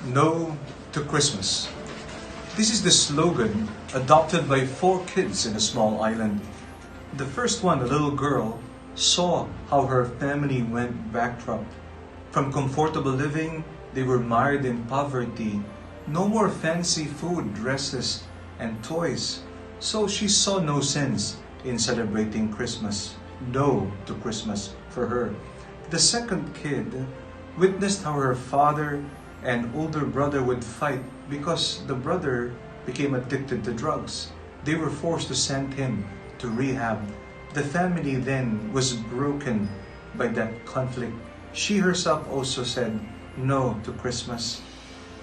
No to Christmas. This is the slogan adopted by four kids in a small island. The first one, a little girl, saw how her family went bankrupt. From comfortable living, they were mired in poverty. No more fancy food, dresses, and toys. So she saw no sense in celebrating Christmas. No to Christmas for her. The second kid witnessed how her father and older brother would fight because the brother became addicted to drugs. They were forced to send him to rehab. The family then was broken by that conflict. She herself also said no to Christmas.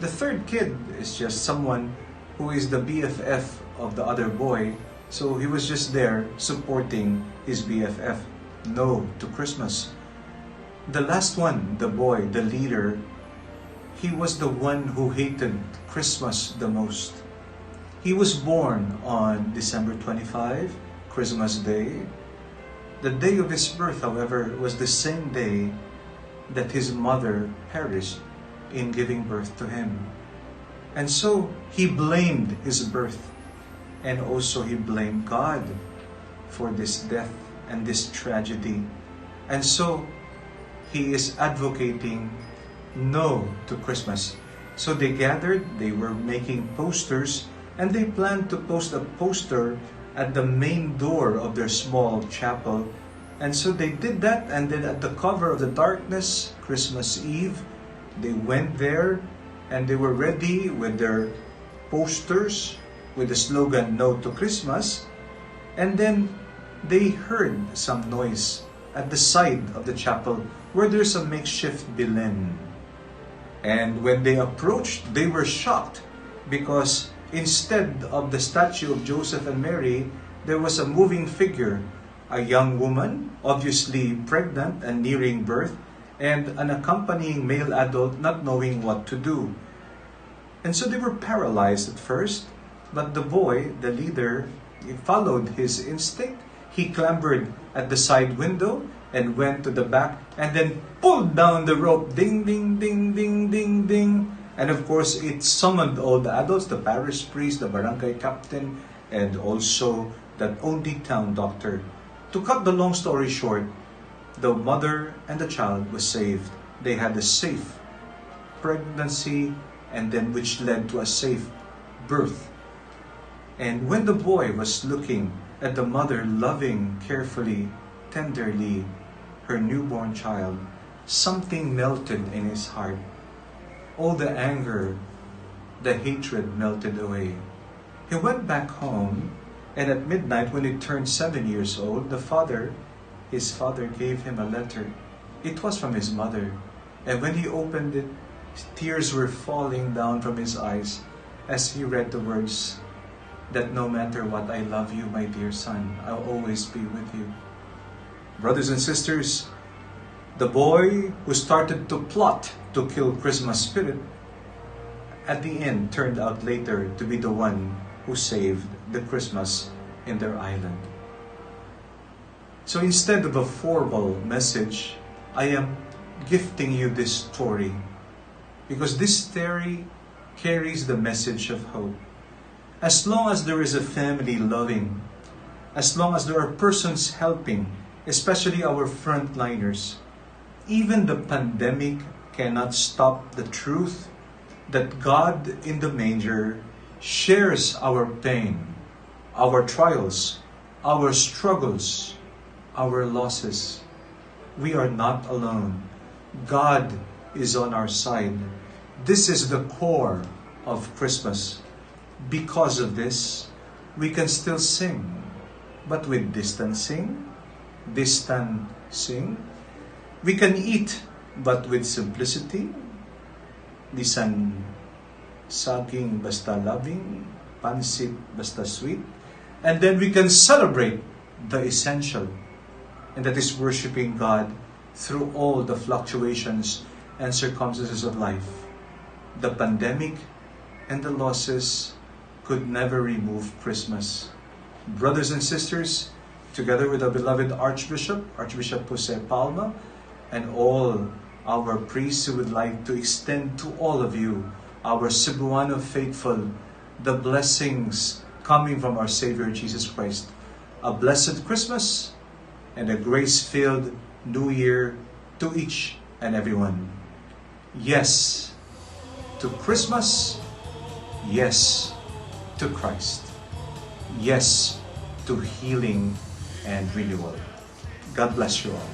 The third kid is just someone who is the BFF of the other boy, so he was just there supporting his BFF. No to Christmas. The last one, the boy, the leader, he was the one who hated Christmas the most. He was born on December 25, Christmas Day. The day of his birth, however, was the same day that his mother perished in giving birth to him. And so he blamed his birth, and also he blamed God for this death and this tragedy. And so he is advocating no to Christmas. So they gathered, they were making posters, and they planned to post a poster at the main door of their small chapel. And so they did that, and then at the cover of the darkness, Christmas Eve, they went there and they were ready with their posters with the slogan "No to Christmas." And then they heard some noise at the side of the chapel where there's a makeshift Belen. And when they approached, they were shocked because instead of the statue of Joseph and Mary, there was a moving figure, a young woman, obviously pregnant and nearing birth, and an accompanying male adult not knowing what to do. And so they were paralyzed at first, but the boy, the leader, he followed his instinct. He clambered at the side window and went to the back and then pulled down the rope. Ding, ding, ding, ding, ding, ding. And of course, it summoned all the adults, the parish priest, the barangay captain, and also that only town doctor. To cut the long story short, the mother and the child was saved. They had a safe pregnancy and then which led to a safe birth. And when the boy was looking at the mother loving carefully, tenderly, her newborn child, something melted in his heart. All the anger, the hatred melted away. He went back home, and at midnight, when he turned 7 years old, his father gave him a letter. It was from his mother. And when he opened it, tears were falling down from his eyes as he read the words that "No matter what, I love you, my dear son. I'll always be with you." Brothers and sisters, the boy who started to plot to kill Christmas spirit at the end turned out later to be the one who saved the Christmas in their island. So instead of a formal message, I am gifting you this story because this story carries the message of hope. As long as there is a family loving, as long as there are persons helping, especially our frontliners, even the pandemic cannot stop the truth that God in the manger shares our pain, our trials, our struggles, our losses. We are not alone. God is on our side. This is the core of Christmas. Because of this, we can still sing, but with distancing, distancing. We can eat, but with simplicity. Bisan saging basta loving, pansit basta sweet. And then we can celebrate the essential, and that is worshiping God through all the fluctuations and circumstances of life. The pandemic and the losses could never remove Christmas. Brothers and sisters, together with our beloved Archbishop, Archbishop Jose Palma, and all our priests who would like to extend to all of you our Cebuano faithful the blessings coming from our Savior Jesus Christ. A blessed Christmas and a grace-filled New Year to each and everyone. Yes to Christmas, yes to Christ, yes to healing and renewal. God bless you all.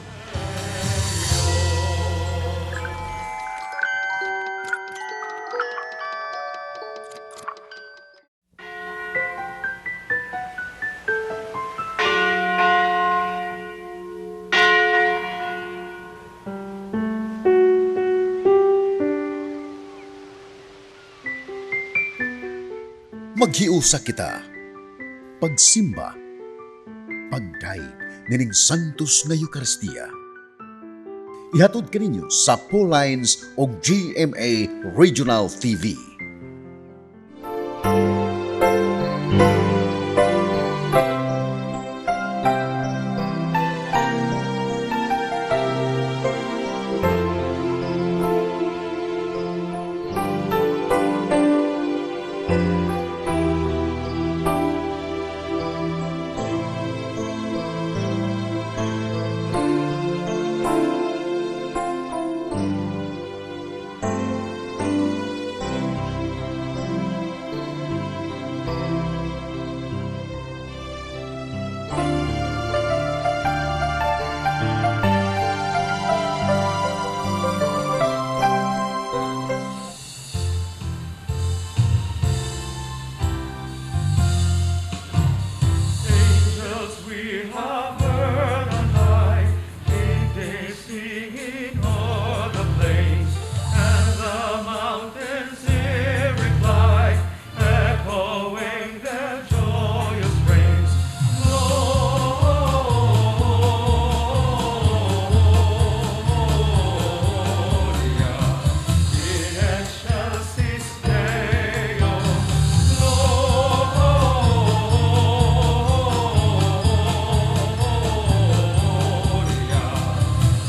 Maghiusa kita, pagsimba, pagdayeg nining Santos nga Eukaristiya. Ihatod kaninyo sa Lines o GMA Regional TV. Angels we have heard on high, they singing o'er the plains, and the mountains in reply, echoing their joyous praise. Gloria in excelsis Deo. Gloria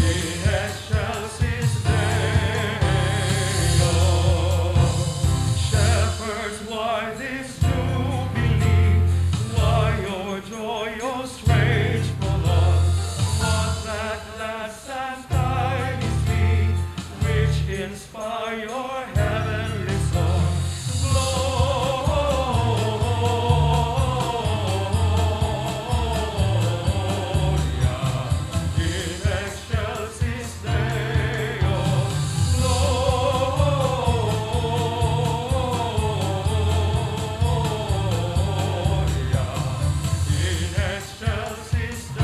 in excelsis Deo. Shepherds, why this jubilee? Why your joyous rage prolong? What that glad sad tidings be, which inspire your heavenly song? Gloria in excelsis Deo. Gloria in excelsis Deo.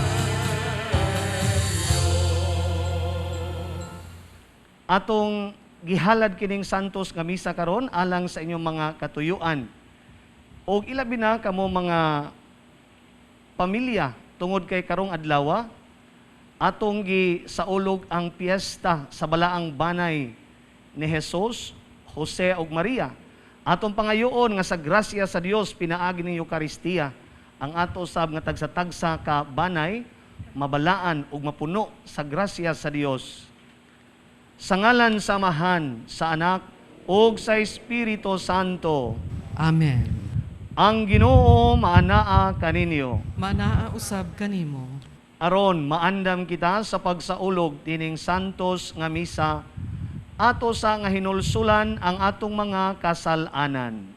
Atong gihalad kining santos nga misa karon alang sa inyong mga katuyuan. Og ilabi na kamo mga pamilya tungod kay karong adlaw atong gisaulog ang piyesta sa balaang banay ni Jesus, Jose ug Maria. Atong pangayoon nga sa grasya sa Dios pinaagi ning Eukaristiya ang ato sab nga tagsa-tagsa ka banay mabalaan ug mapuno sa grasya sa Dios. Sa ngalan sa Amahan, sa Anak, ug sa Espiritu Santo. Amen. Ang Ginoo maanaa kaninyo. Manaa usab kanimo. Aron maandam kita sa pagsaulog tining santos nga misa, ato sa nga hinulsulan ang atong mga kasal-anan.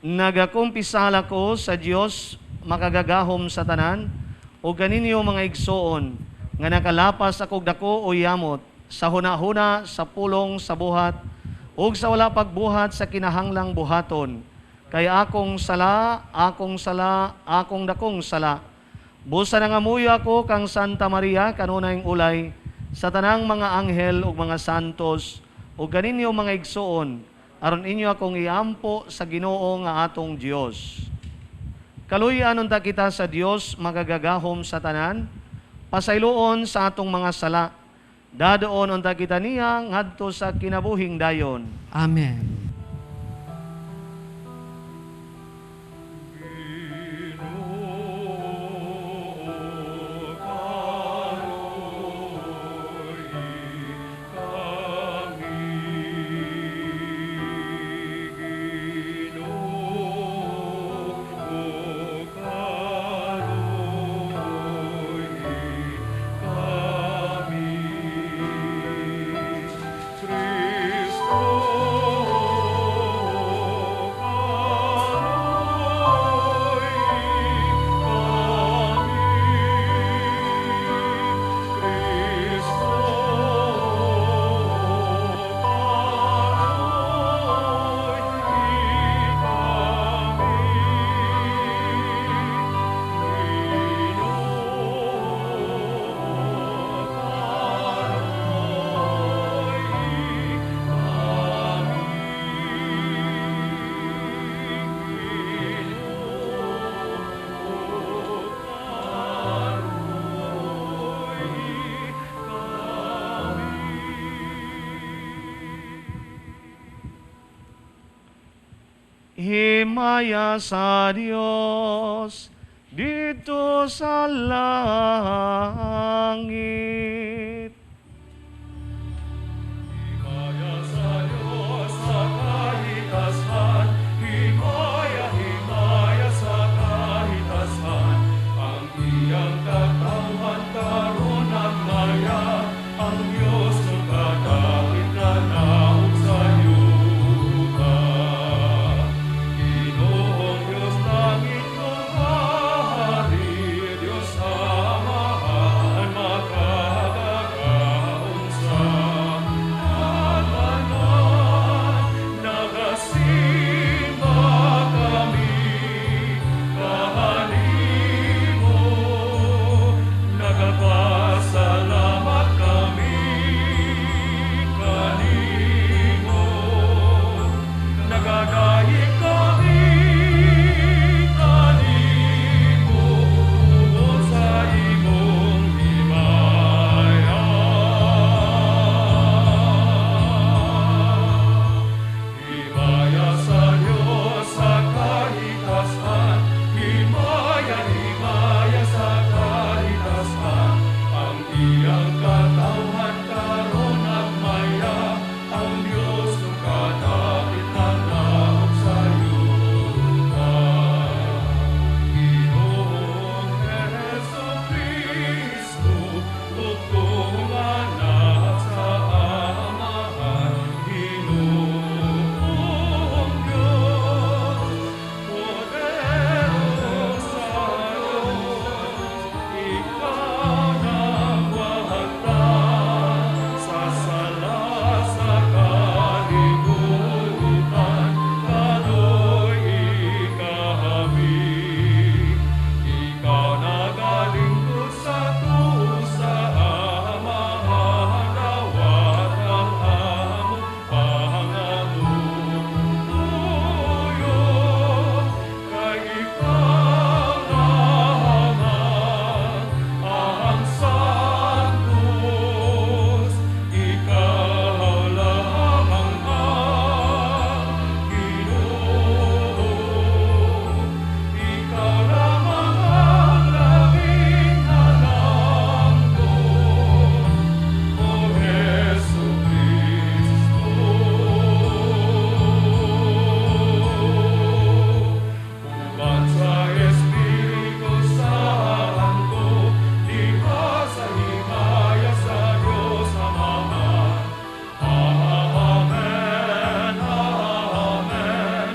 Nagakumpisal ako sa Dios makagagahom sa tanan, o kaninyo mga igsoon, nga nakalapas akog dako o yamot, sa hunahuna, sa pulong, sa buhat, ug sa wala pagbuhat sa kinahanglang buhaton. Kay akong sala, akong sala, akong dakong sala. Busa nangamuyo ako kang Santa Maria, kanunayng ulay, sa tanang mga anghel ug mga santos, ug kaninyo mga igsoon, aron inyo akong iampo sa Ginoo nga atong Dios. Kaluy-an unta kita sa Dios magagagahom sa tanan, pasayloon sa atong mga sala. Dadoon unta kita niya ngadto sa kinabuhing dayon. Amen. Ginoo, kami. Himaya sa Dios didto sa langit. Himaya sa Diyos sa kahitasan, himaya, himaya sa kahitasan. Ang iyang katawhan karon ug maya, ang Diyos nagkadakit nanaog sa yuta. Ginoong Diyos langit kong hari, Diyos Amahan, makagagahom sa katanan. Nagasimba kami kanimo, nagapasalamat kami kanimo, nagadayeg kami kanimo, tungod sa imong himaya. Himaya sa Diyos sa kahitasan, himaya, himaya sa kahitasan. Ang iyang katawhan karon ug maya, ang Diyos nagkadakit nanaog sa yuta. Ginoong Hesu Kristo, bugtong anak sa Amahan, Ginoong Diyos, poderosa Diyos, ikaw nagwagta sa sala sa kalibutan, kaluoyi kami. Ikaw nagalingkod sa tuo sa Amahan, dawat ang among pangamuyo. Kay ikaw lamang ang Santos, ikaw lamang ang Ginoo. Ikaw lamang ang labing halangdon, O Hesu Kristo. Uban sa Espiritu Santo, diha sa himaya sa Dios Amahan. Amen, Amen, Amen.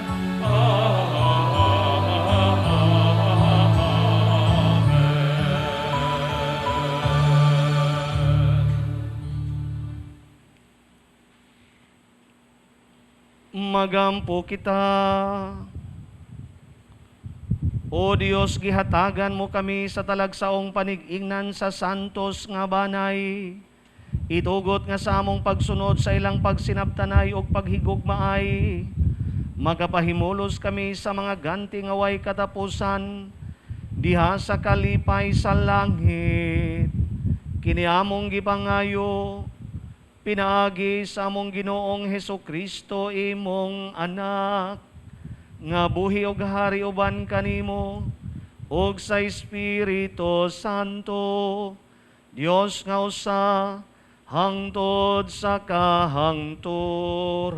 Magampo kita. O Dios, gihatagan mo kami sa talagsaong panig-ingnan sa santos nga banay. Itugot nga sa among pagsunod sa ilang pagsinabtanay ug paghigugmaay. Magapahimulos kami sa mga ganti nga way katapusan diha sa kalipay sa langit. Kini among gipangayo pinaagi sa among Ginoong Hesu Kristo, imong anak, nga buhi og hari uban kanimo ug sa Espiritu Santo, Dios nga usa, hangtod sa kahangturan.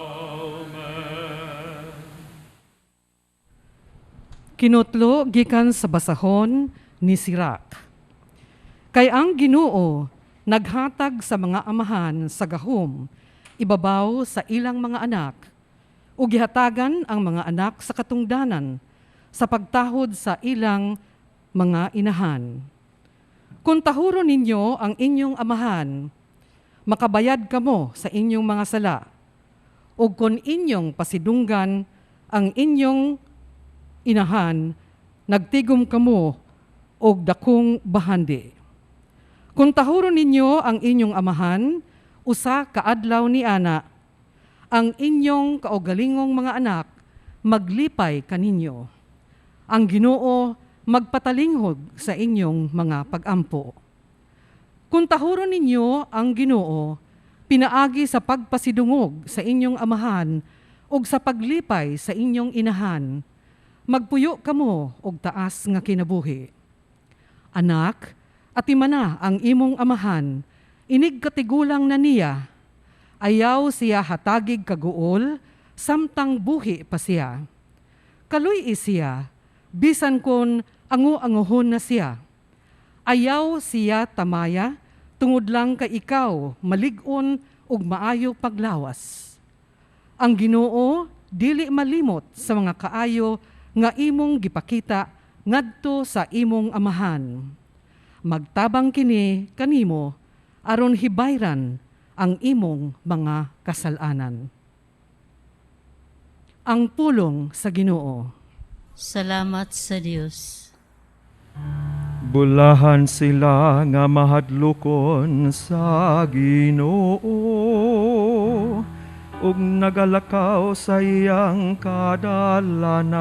Amen. Kinutlo gikan sa basahon ni Sirac. Kay ang Ginoo naghatag sa mga amahan sa gahom ibabaw sa ilang mga anak ug gihatagan ang mga anak sa katungdanan sa pagtahod sa ilang mga inahan. Kung tahuron ninyo ang inyong amahan, makabayad kamo sa inyong mga sala. Ug kung inyong pasidunggan ang inyong inahan, nagtigom kamo og dakong bahandi. Kung tahuron ninyo ang inyong amahan, usa ka adlaw ni ana, ang inyong kaugalingong mga anak maglipay kaninyo. Ang Ginoo magpatalinghog sa inyong mga pagampo. Kung tahuron ninyo ang Ginoo, Pinaagi sa pagpasidungog sa inyong amahan ug sa paglipay sa inyong inahan, magpuyo kamo og taas nga kinabuhi. Anak, atimana ang imong amahan, inig katigulang na niya. Ayaw siya hatagig kaguol, samtang buhi pa siya. Kaluy-i siya, bisan kon angu-anguhon na siya. Ayaw siya tamaya, tungod lang kay ikaw malig-on ug maayo paglawas. Ang Ginoo dili malimot sa mga kaayo nga imong gipakita ngadto sa imong amahan. Magtabang kini kanimo aron hibayran ang imong mga kasal-anan. Ang pulong sa Ginoo. Salamat sa Dios. Bulahan sila nga mahadlokon sa Ginoo ug nagalakaw sa iyang kadalanan.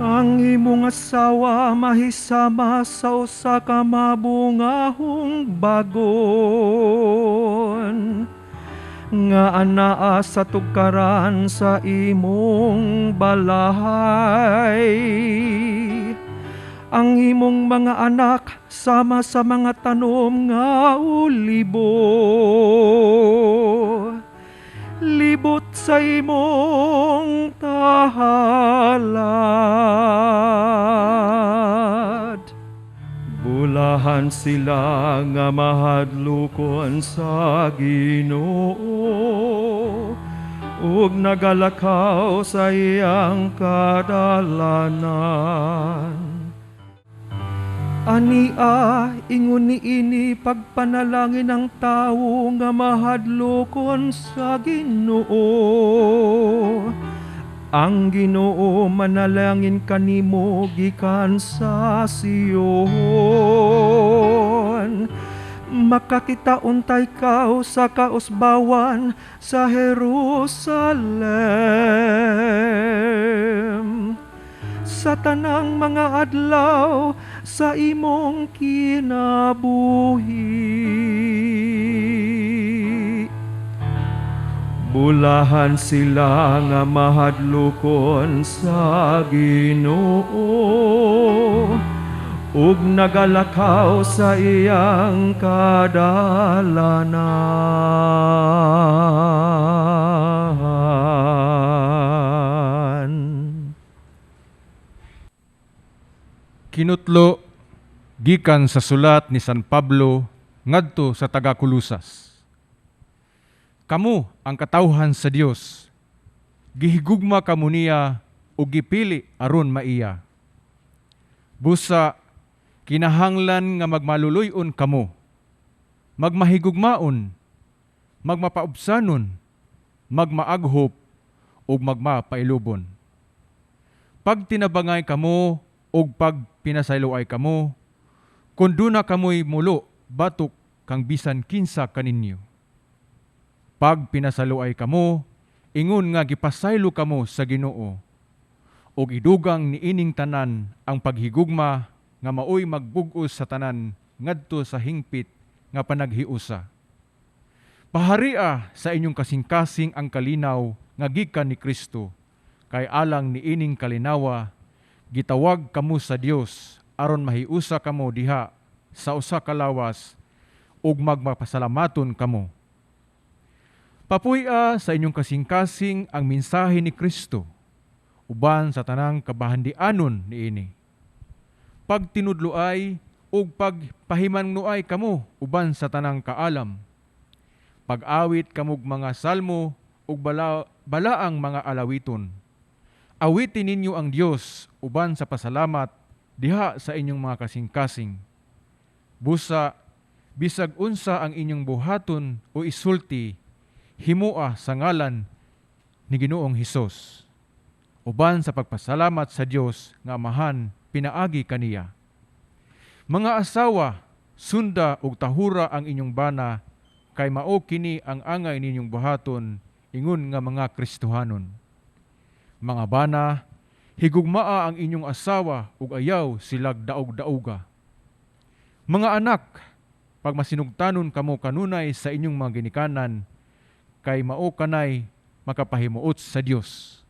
Ang imong asawa mahisama sa usa ka mabungahong bagon nga anaa sa tugkaran sa imong balay. Ang imong mga anak sama sa mga tanom nga olibo. Libot sa imong tahalad. Bulahan sila nga mahadlokon sa Ginoo ug nagalakaw sa iyang kadalanan. Ania, ingon niini pagpanalangin ang tawo nga mahadlokon sa Ginoo. Ang Ginoo manalangin kanimo gikan sa Sion. Makakita untay ikaw sa kausbawan sa Jerusalem. Sa tanang mga adlaw sa imong kinabuhi. Bulahan sila nga mahadlokon sa Ginoo ug nagalakaw sa iyang kadalanan. Kinutlo gikan sa sulat ni San Pablo ngadto sa taga-Kolusas. Kamo ang katawhan sa Dios. Gihigugma kamo niya ug gipili aron maiya. Busa kinahanglan nga magmaluluy-on kamo, magmahigugmaon, magmapaubsanon, magmaaghop ug magmapailubon. Pagtinabangay kamo ug pagpinasayloay kamo, kun duna kamoy mulo batok kang bisan kinsa kaninyo. Pag pinasaluay kamo, ingon nga gipasaylo kamo sa Ginoo, ug idugang niining tanan ang paghigugma nga maoy magbug-os sa tanan ngadto sa hingpit nga panaghiusa. Paharia sa inyong kasing-kasing ang kalinaw nga gikan ni Kristo, kay alang niining kalinawa gitawag kamo sa Dios aron mahiusa kamo diha sa usa ka lawas ug magmapasalamaton kamo. Papuy-a sa inyong kasing-kasing ang mensahe ni Kristo uban sa tanang kabahandianon niini. Pagtinudloay ug pagpahimangnoay kamo uban sa tanang kaalam. Pag-awit kamog mga salmo ug balaang mga alawiton. Awitin ninyo ang Dios uban sa pasalamat diha sa inyong mga kasing-kasing. Busa, bisag unsa ang inyong buhaton o isulti, himua sa ngalan ni Ginoong Hesus. Uban sa pagpasalamat sa Dios nga Amahan pinaagi kaniya. Mga asawa, sunda ug tahura ang inyong bana, kay mao kini ang angay ninyong buhaton ingon nga mga Kristohanon. Mga bana, higugmaa ang inyong asawa ug ayaw silag daog-daoga. Mga anak, Pagmasinugtanon kamo kanunay sa inyong mga ginikanan, kay mao kanay makapahimuot sa Dios.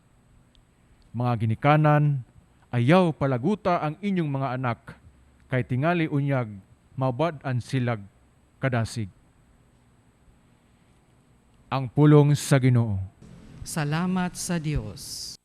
Mga ginikanan, ayaw palaguta ang inyong mga anak, kay tingali unyag mabad-an silag kadasig. Ang pulong sa Ginoo. Salamat sa Dios.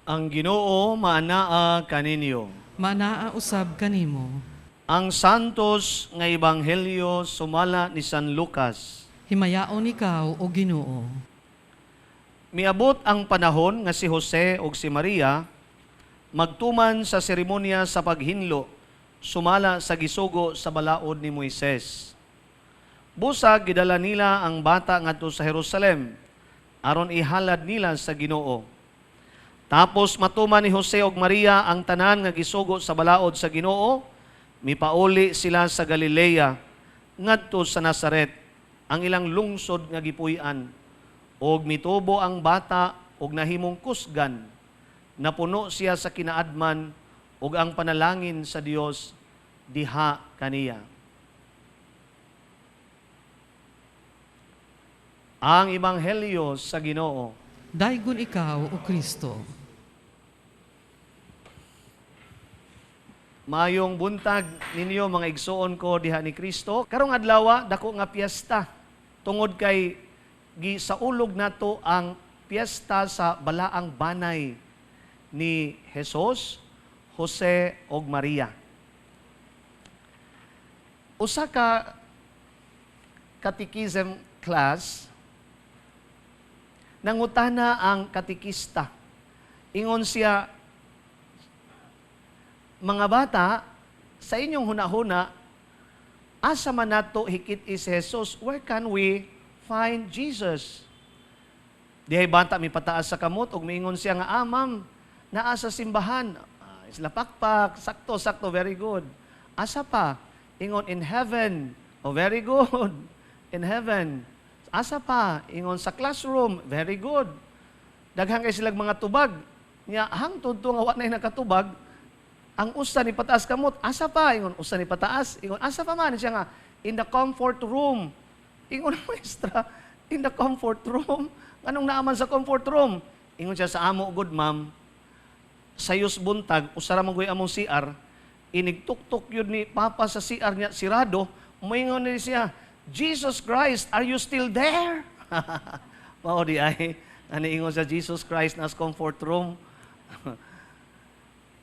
Ang Ginoo maanaa kaninyo. Manaa usab kanimo. Ang Santos nga Ebanghelyo sumala ni San Lucas. Himayaon ikaw o Ginoo. Miabot ang panahon nga si Jose ug si Maria magtuman sa seremonya sa paghinlo sumala sa gisugo sa balaod ni Moises. Busag gidala nila ang bata ngadto sa Jerusalem aron ihalad nila sa Ginoo. Tapos matuman ni Jose ug Maria ang tanan nga gisugo sa balaod sa Ginoo, mipauli sila sa Galilea ngadto sa Nazaret, ang ilang lungsod nga gipuy-an. Og mitubo ang bata og nahimong kusgan, napuno siya sa kinaadman ug ang panalangin sa Dios diha kaniya. Ang Ebanghelyo sa Ginoo. Daygon ikaw o Kristo. Mayong buntag ninyo mga igsoon ko diha ni Kristo. Karong adlaw dako nga piyesta tungod kay gisaulog nato ang piyesta sa balaang banay ni Jesus, Jose ug Maria. Usa ka catechism class, nangutana ang katekista. Ingon siya, mga bata, sa inyong hunahuna, asa man nato hikit is Jesus? Where can we find Jesus? Dihay bata mi pataas sa kamot ug miingon siya nga, ma'am, naa sa simbahan. Isla pakpak, sakto, sakto, very good. Asa pa? Ingon, in heaven. Oh, very good. In heaven. Asa pa? Ingon, sa classroom. Very good. Daghan kay silag mga tubag. Nya, hangtod to nga wa na'y nakatubag, ang usa ni pataas kamot, asa pa? Ingon, usa ni pataas. Ingon, asa pa man? Siya nga, in the comfort room. Ingon, maestra, in the comfort room? Anong naaman sa comfort room? Ingon siya sa amo, good ma'am, sayos buntag, usara man goy among CR, inigtuktok yun ni Papa sa CR niya, sirado, moingon ni siya, Jesus Christ, are you still there? Mao di ay, ani ingon sa Jesus Christ nas comfort room.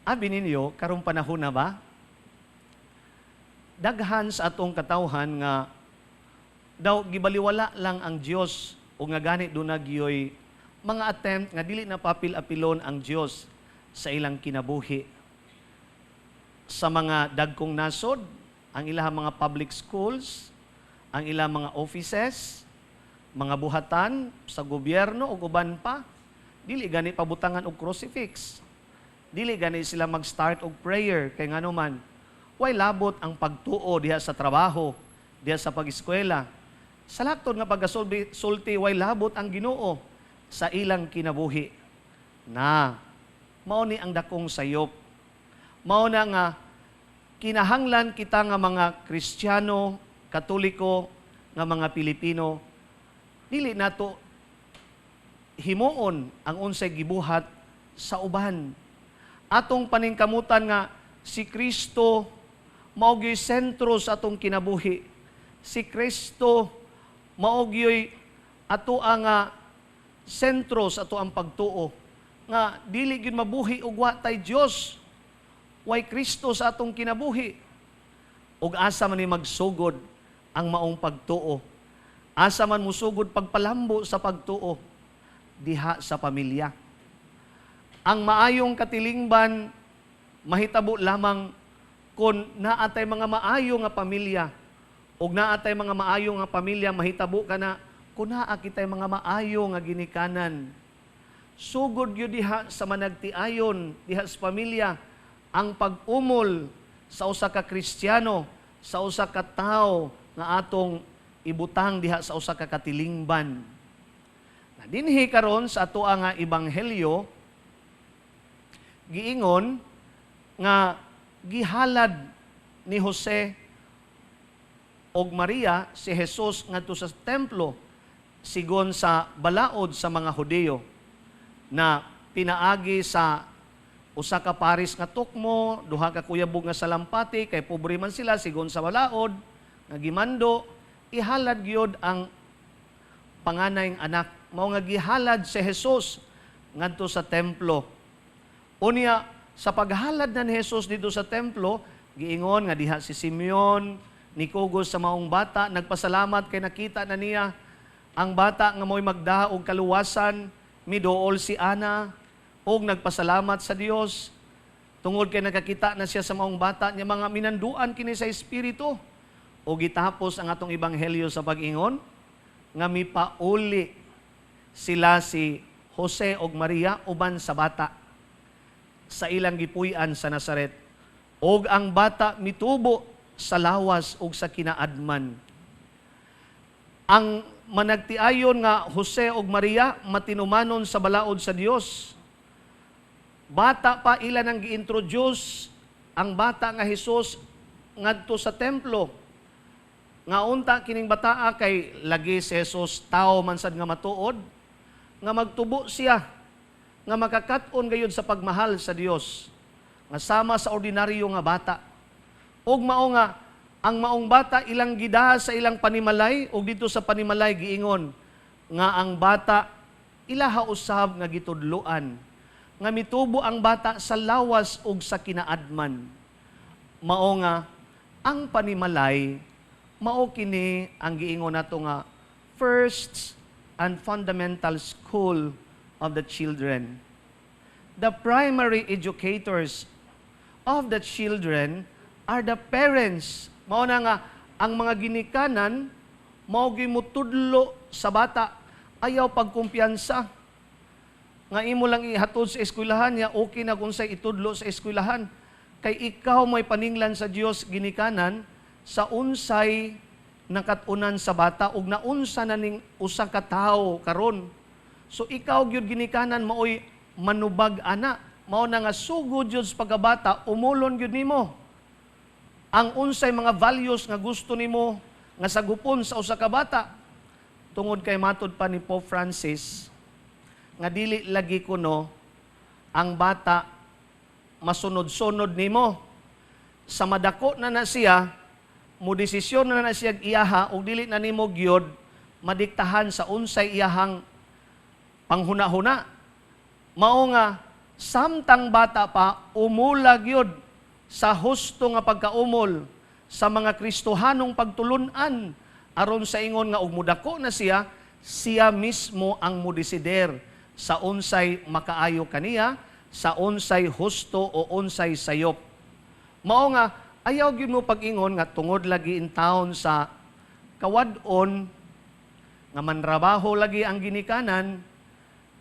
Abi ninyo, karong panahon na ba? Daghan sa atong katawhan nga daw gibaliwala lang ang Dios o nga gani doon nagyoy mga attempt nga dili na papil-apilon ang Dios sa ilang kinabuhi. Sa mga dagkong nasod, ang ilang mga public schools, ang ilang mga offices, mga buhatan sa gobyerno o uban pa, dili gani pabutangan og crucifix. Dili gani sila mag-start og prayer kay ngano man way labot ang pagtuo diha sa trabaho, diha sa pag-eskwela. Sa laktod nga pagkasulti way labot ang Ginoo sa ilang kinabuhi. Na mao ni ang dakong sayop. Mao na nga kinahanglan kita nga mga Kristiyano, Katoliko, nga mga Pilipino, dili nato himuon ang unsay gibuhat sa uban. Atong paningkamutan nga si Kristo mao gyoy sentro sa atong kinabuhi. Si Kristo mao gyoy ato ang sentro sa ato ang pagtuo nga dili gyud mabuhi og wa tay Dios, way Kristo sa atong kinabuhi. Ug asa man ni magsugod ang maong pagtuo? Asa man musugod pagpalambo sa pagtuo? Diha sa pamilya. Ang maayong katilingban Mahitabo lamang kung naa tay mga maayo nga pamilya, ug naa tay mga maayo nga pamilya, mahitabo kana kung naa kitay mga maayo nga ginikanan. Sugod gyud diha sa managtiayon, diha sa pamilya, ang pag-umol sa usa ka Kristiyano, sa usa ka tawo nga atong ibutang diha sa usa ka katilingban. Na dinhi karon sa atoa nga ebanghelyo, giingon nga gihalad ni Jose og Maria si Jesus ngadto sa templo sigon sa balaod sa mga Hudiyo na pinaagi sa usa ka paris nga tukmo, duha ka kuyabog nga salampati, kay pobre man sila sigon sa balaod nga gimando, ihalad gyud ang panganay anak. Mao nga gihalad si Jesus ngadto sa templo. Unya, sa paghalad na ni Jesus dito sa templo, giingon nga diha si Simeon nikugos sa maong bata, nagpasalamat kay nakita na niya ang bata nga mo'y magdaha og kaluwasan, miduol si Ana og nagpasalamat sa Dios tungod kay nakakita na siya sa maong bata niya, mga minanduan kini sa espiritu. O gitapos ang atong ebanghelyo sa pag-ingon nga mipauli sila si Jose og Maria uban sa bata sa ilang gipuy-an sa Nazaret. Og ang bata mitubo sa lawas ug sa kinaadman. Ang managtiayon nga Jose ug Maria matinumanon sa balaod sa Dios. Bata pa, ila nang gi-introduce ang bata nga Hesus ngadto sa templo. Nga unta kining bataa, kay lagi si Jesus tao man sad nga matuod, nga magtubo siya nga makakat-on gayud sa pagmahal sa Dios nga sama sa ordinaryo nga bata. Ug mao nga ang maong bata ilang gidaha sa ilang panimalay, ug dito sa panimalay giingon nga ang bata ilaha usab nga gitudloan nga mitubo ang bata sa lawas ug sa kinaadman. Mao nga ang panimalay, mao kini ang giingon nato nga first and fundamental school of the children. The primary educators of the children are the parents. Mao na nga ang mga ginikanan mao gimutudlo sa bata. Ayaw pagkumpiyansa nga imo lang ihatod sa eskwelahan niya, okay na kung say itudlo sa eskwelahan. Kay ikaw may paninglan sa Dios, ginikanan, sa unsay nakat-unan sa bata ug naunsa na ning usa ka tawo karon. So ikaw gyud, ginikanan, maoy manubag ana. Mao na nga sugod gyud sa pagkabata, umulon gyud nimo ang unsay mga values nga gusto nimo nga sagupon sa usa ka bata. Tungod kay matud pa ni Pope Francis nga dili lagi kuno ang bata masunod-sunod nimo. Sa madako na na siya, mo desisyon na na siya iyaha ug dili na nimo gyud madiktahan sa unsay iyahang panghuna-huna. Mao nga samtang bata pa, umula gyud sa husto nga pagkaumol sa mga Kristohanong pagtulunan aron sa ingon nga ug mudako na siya, siya mismo ang modesider sa unsay makaayo kaniya, sa unsay husto o unsay sayop. Mao nga ayaw gyud mo pag-ingon nga tungod lagi in town sa kawad-on nga manrabaho lagi ang ginikanan,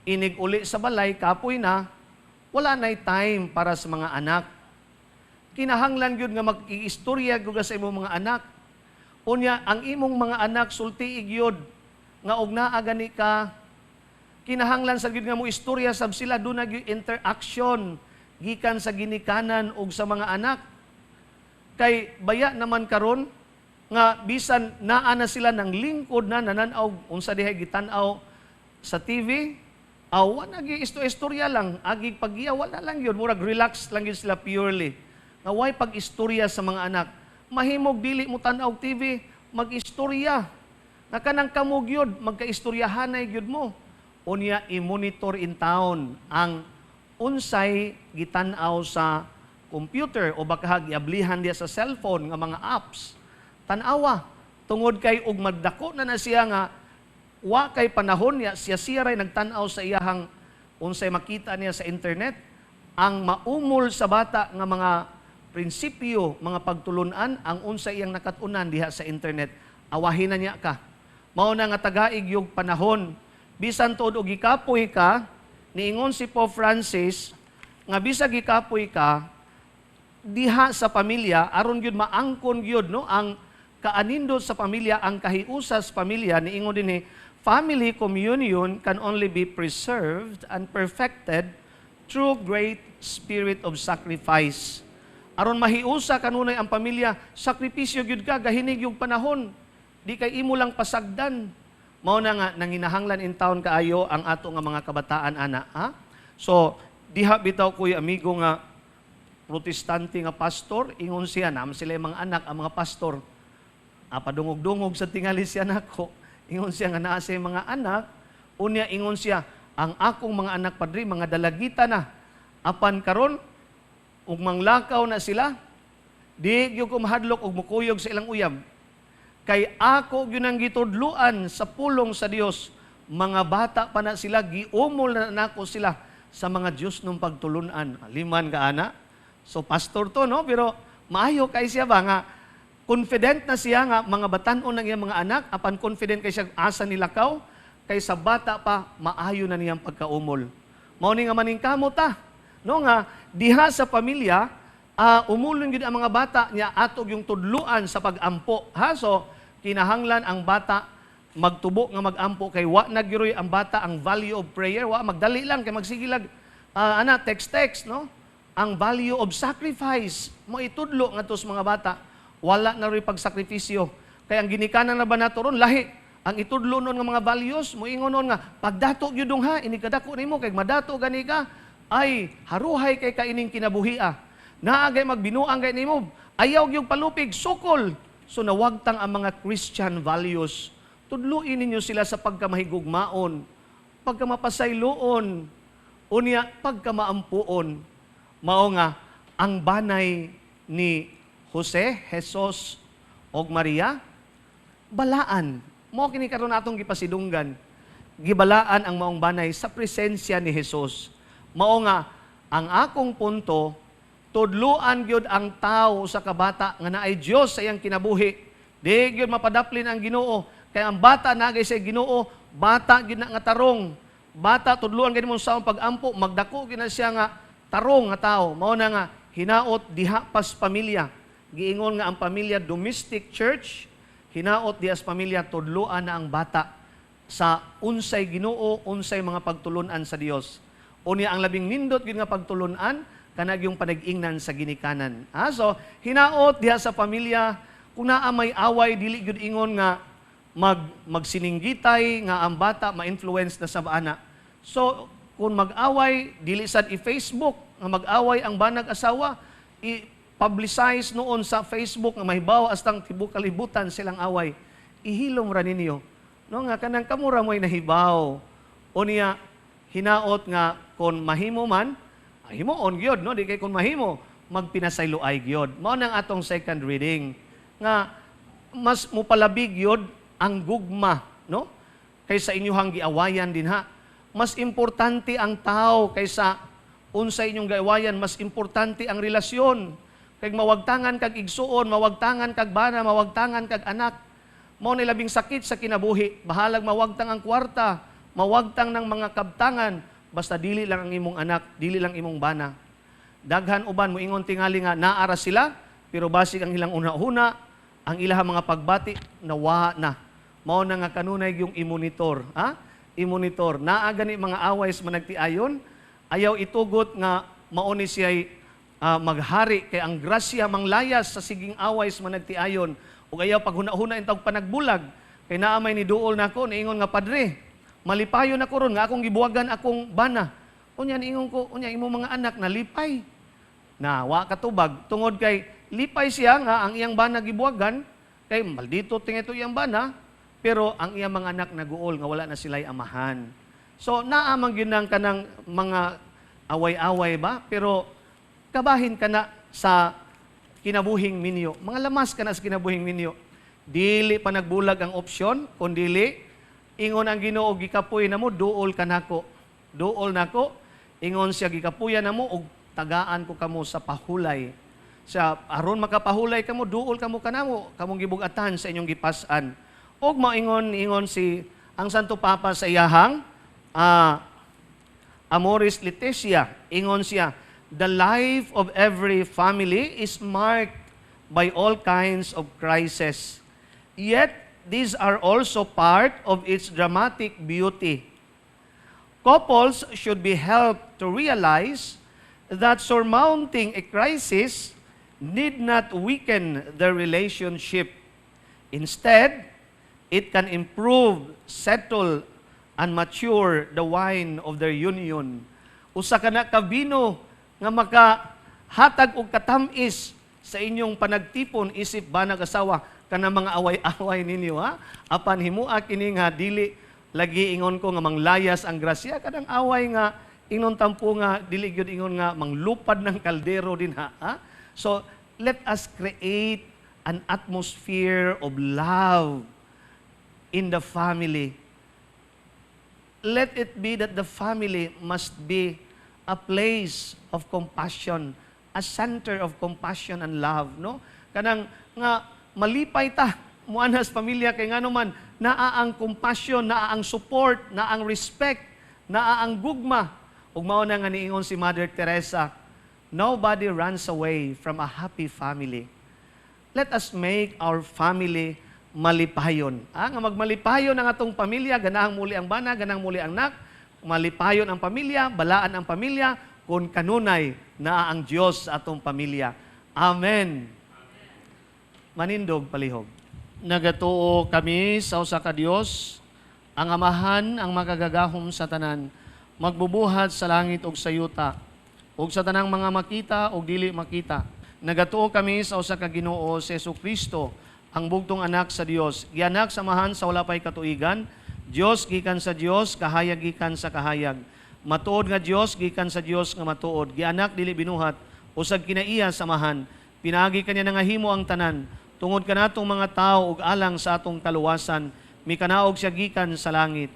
inig uli sa balay kapoy na, wala nay time para sa mga anak. Kinahanglan gyud nga mag-iistorya gyud ka sa imong mga anak. Unya ang imong mga anak, sultii gyud nga og naa gani ka, kinahanglan sa gyud nga mo istorya sab sila. Duna gyud interaction gikan sa ginikanan ug sa mga anak. Kay baya naman karon nga bisan naa na sila ng lingkod na nanan-aw unsa dihay gitan-aw sa TV, aw wa na gyud istorya lang, agi paggiya, wala lang yun, murag relax lang yun sila purely. Nga way pag-istorya sa mga anak. Mahimog dili mo tan-aw TV, mag-istorya. Nga kanang kamo gyud, magkaistoryahanay gyud mo. Unya i-monitor in town ang unsay gitan-aw sa computer o baka giablihan diya sa cellphone nga mga apps. Tan-awa, tungod kay ug magdako na na siya nga wa kay panahon niya, siya siya ray nagtan-aw sa iyahang unsay makita niya sa internet. Ang maumol sa bata nga mga prinsipyo, mga pagtulunan, ang unsa iyang nakatunan diha sa internet, awahin na niya ka. Mao na nga tagaig yung panahon. Bisan tuod og gikapoy ka, niingon si Pope Francis, nga bisag gikapoy ka, diha sa pamilya, aron gyud maangkon gyud, no, ang kaanindot sa pamilya, ang kahiusa sa pamilya. Niingon dinhi, "Family communion can only be preserved and perfected through great spirit of sacrifice." Aron mahiusa kanunay ang pamilya, sakripisyo gyud ka, gahinig yung panahon. Di kay imo lang pasagdan. Mao na nga nanginahanglan in town kaayo ang ato nga mga kabataan ana, ha? So, diha bitaw ko'y amigo nga Protestante nga pastor, ingon siya, naam sila yung mga anak, ang mga pastor. Ah, padungog-dungog sa tingali siya nako. Ingon siya nga naa siya mga anak, unya ingon siya, "Ang akong mga anak, padre, mga dalagita na. Apan karon ug manglakaw na sila, di gyud ko mahadlok og mukuyog sa ilang uyab. Kay ako gyud ang gitudluan sa pulong sa Dios. Mga bata pa na sila, giumol na nako sila sa mga Dios nung pagtulunan." Liman ka ana. So pastor to, no, pero maayo kay siya ba nga confident na siya nga mga batan-on ng iyang mga anak, apan confident kay siya asa nilakaw kay sa bata pa maayo na niyang pagkaumol. Mao ni nga maningkamot ta, no, nga diha sa pamilya umulon gyud ang mga bata niya atog yung tudluan sa pag-ampo, ha. So kinahanglan ang bata magtubo nga mag-ampo kay wa na gyuroy ang bata ang value of prayer, wa magdali lang kay magsigilag ana text text, no. Ang value of sacrifice mo itudlo ngadto sa mga bata, wala na ro'y pagsakripisyo kay ang ginikanan na ba nato ron lahi ang itudlo nun nga mga values. Moingon nun nga pagdato gyud ha, ini kadako nimo kay madato gani ka ay haruhay kay kaining kinabuhia, naa gay magbinuang kay nimo, ayaw gyud palupig sukol. So nawagtang ang mga Christian values. Tudluin ninyo sila sa pagkamahigugmaon, pagkamapasayloon, unya pagkamaampuon. Mao nga ang banay ni Jose, Jesus og Maria balaan. Mao kini karon atong gipasidunggan. Gibalaan ang maong banay sa presensya ni Jesus. Mao nga ang akong punto, tudluan gyud ang tao sa kabata nga naay Dios sa iyang kinabuhi. Di gyud mapadaplin ang Ginoo kay ang bata nagay sa Ginoo, bata gyud na nga tarong. Bata tudluan gani mo sa pag-ampo, magdako gyud na siya nga tarong nga tao. Mao na nga hinaot diha pas pamilya. Giingon nga ang pamilya domestic church, hinaot diha sa pamilya tudluan na ang bata sa unsay Ginoo, unsay mga pagtulunan sa Dios. Unya ang labing nindot gyud nga pagtulunan kanag yung panag-ingnan sa ginikanan. Ah, so hinaot diha sa pamilya kung naa may away, dili gyud ingon nga magsininggitay nga ang bata ma-influence na sa ana. So kung mag-away, dili sad i-Facebook nga mag-away ang banag asawa, i-publicize noon sa Facebook nga mahibaw astang tibok kalibutan silang away. Ihilom ra ninyo. No, nga kanang kamura mo'y nahibaw. Unya hinaot nga kon mahimo man, himuon gyud, no, di kay kon mahimo magpinasayloay gyud. Mao nang atong second reading nga mas mupalabig gyud ang gugma, no, kaysa inyuhang giawayan dinha. Mas importante ang tao kaysa unsa inyong giawayan, mas importante ang relasyon. Kay mawagtangan kag igsuon, mawagtangan kag bana, mawagtangan kag anak. Mao ni labing sakit sa kinabuhi. Bahalag mawagtang ang kwarta, mawagtang ng mga kabtangan, basta dili lang ang imong anak, dili lang imong bana. Daghan uban moingon tingali nga naara sila, pero basig ang ilang una-una, ang ilahang mga pagbati nawa na. Mao na nga kanunay yung i-monitor, ha? I-monitor. Naa gani mga away sa managtiayon, ayaw itugot nga mao ni siya'y maghari kay ang grasya manglayas sa siging away sa managtiayon ug ayaw paghuna-huna intawg panagbulag kay naa may niduol nako, niingon nga, "Padre, malipayon ako ron nga akong gibuwagan akong bana." Unya niingon ko, "Unya imong mga anak nalipay?" Na wa katubag tungod kay lipay siya nga ang iyang bana gibuwagan kay maldito tingito iyang bana, pero ang iyang mga anak naguol nga wala na sila'y amahan. So naa man gyud nang kanang mga away-away ba, pero kabahin ka na sa kinabuhing minyo. Mga lamas ka na sa kinabuhing minyo. Dili pa nagbulag ang opsyon, kun dili, ingon ang Ginoo, "Gikapoy na mo, duol ka nako. Duol nako." Ingon siya, "Gikapuyan na mo, og Tagaan ko kamo sa pahulay. Sa aron makapahulay kamo, duol kamo kanamo, kamong gibugatan sa inyong gipas-an. Og maingon ingon si ang Santo Papa sa iyahang Amoris Laetitia, ingon siya, "The life of every family is marked by all kinds of crises. Yet, these are also part of its dramatic beauty. Couples should be helped to realize that surmounting a crisis need not weaken their relationship. Instead, it can improve, settle, and mature the wine of their union." Usa ka na ka bino nga makahatag og katamis sa inyong panagtipon isip banag asawa kana mga away-away ninyo, ha. Apan himua kini nga dili lagi ingon ko nga manglayas ang grasya kanang away nga ingon tampo nga dili gyud ingon nga manglupad ng kaldero din, ha. So let us create an atmosphere of love in the family. Let it be that the family must be a place of compassion, a center of compassion and love, no? Kanang nga malipay ta muanhas pamilya kay ngano man naa ang compassion, naa ang support, naa ang respect, naa ang gugma. Ug mao na nga niingon si Mother Teresa, "Nobody runs away from a happy family." Let us make our family malipayon. Ah, nga magmalipayon ang atong pamilya, ganahang muli ang bana, ganahang muli ang anak, malipayon ang pamilya, balaan ang pamilya, kung kanunay naa ang Dios sa atong pamilya. Amen. Manindog palihog. Nagatuo kami sa usa ka Dios, ang Amahan, ang makagagahom sa tanan, magbubuhat sa langit ug sa yuta, ug sa tanang mga makita ug dili makita. Nagatuo kami sa usa ka Ginoo, si Kristo, ang bugtong anak sa Dios, gianak sa Amahan sa wala pay katuigan, Dios gikan sa Dios, kahayag gikan sa kahayag. Matuod nga Dios gikan sa Dios nga matuod, gianak, dili binuhat, usag kinaiya sa Amahan. Pinaagi kaniya nangahimo ang tanan. Tungod kanatong mga tao ug alang sa atong kaluwasan, mikanaog siya gikan sa langit.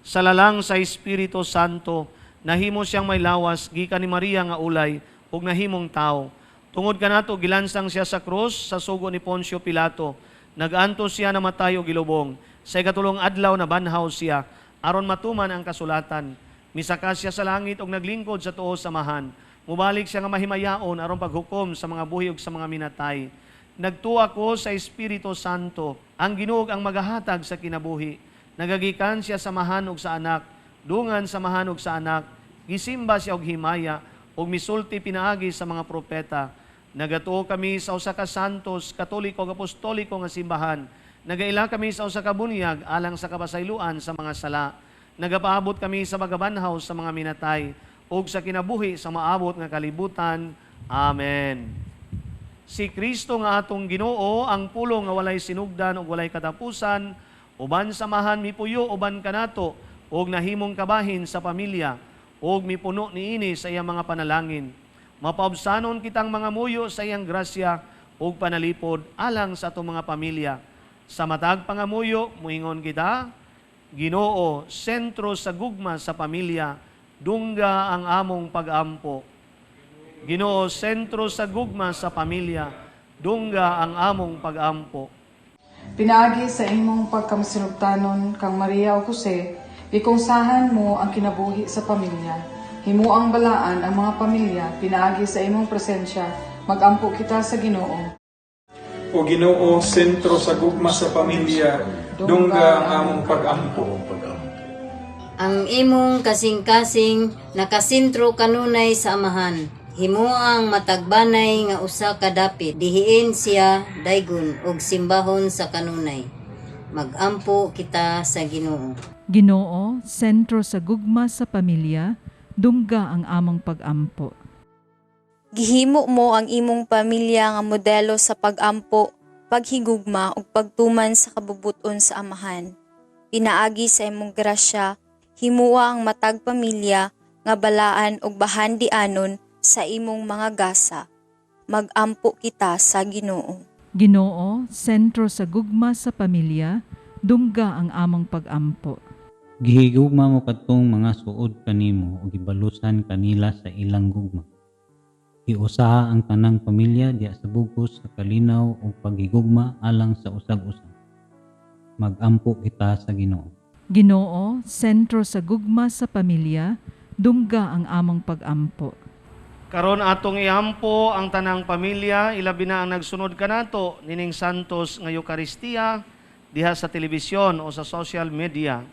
Sa lalang sa Espiritu Santo, nahimo siyang may lawas gikan ni Maria nga ulay ug nahimong tao. Tungod kanato gilansang siya sa krus sa sugo ni Poncio Pilato. Nagantos siya, namatay ug gilubong. Sa ikatulong adlaw nabanhaw siya aron matuman ang kasulatan. Misaka siya sa langit ug naglingkod sa tuo sa Amahan. Mubalik siya nga mahimayaon aron paghukom sa mga buhi ug sa mga minatay. Nagtuo ako sa Espiritu Santo, ang Ginoo ang magahatag sa kinabuhi. Nagagikan siya sa Amahan ug sa Anak, dungan sa Amahan ug sa Anak, gisimba siya og himaya ug misulti pinaagi sa mga propeta. Nagatuo kami sa usa ka santos, katoliko ug apostoliko nga simbahan. Nagaila kami sa usa ka bunyag alang sa kapasayloan sa mga sala. Nagapaabot kami sa pagkabanhaw sa mga minatay ug sa kinabuhi sa maabot nga kalibutan. Amen. Si Kristo nga atong Ginoo, ang pulong nga walay sinugdan ug walay katapusan, uban sa Amahan mipuyo uban kanato ug nahimong kabahin sa pamilya ug mipuno niini sa iyang mga panalangin. Mapaubsanon kitang mga muyo sa iyang grasya ug panalipod alang sa atong mga pamilya. Sa matag pangamuyo, muingon kita, Ginoo, sentro sa gugma sa pamilya, dungga ang among pag-ampo. Ginoo, sentro sa gugma sa pamilya, dungga ang among pag-ampo. Pinaagi sa imong pagkamasinugtanon kang Maria o Jose, gikongsahan mo ang kinabuhi sa pamilya. Himuang balaan ang mga pamilya pinaagi sa imong presensya. Magampo kita sa Ginoo. O Ginoo, sentro sa gugma sa pamilya, dungga ang among pag-ampo. Ang imong kasing-kasing nakasentro kanunay sa Amahan. Himuang matagbanay nga usa ka dapit, dihiin siya daygon ug simbahon sa kanunay. Magampo kita sa Ginoo. Ginoo, sentro sa gugma sa pamilya, dungga ang among pag-ampo. Gihimo mo ang imong pamilya nga modelo sa pag-ampo, paghigugma ug pagtuman sa kabubut-on sa Amahan. Pinaagi sa imong grasya, himua ang matag pamilya nga balaan ug bahandianon sa imong mga gasa. Magampo kita sa Ginoo. Ginoo, sentro sa gugma sa pamilya, dungga ang among pag-ampo. Gihigugma mo kadtong mga suod kanimo ug gibalusan kanila sa ilang gugma. Hiusaha ang tanang pamilya diha sa bugkos sa kalinaw ug paghigugma alang sa usag-usa. Magampo kita sa Ginoo. Ginoo, sentro sa gugma sa pamilya, dungga ang among pagampo. Karon atong iampo ang tanang pamilya, ilabi na ang nagsunod kanato nining Santos nga Eukaristiya diha sa telebisyon o sa social media.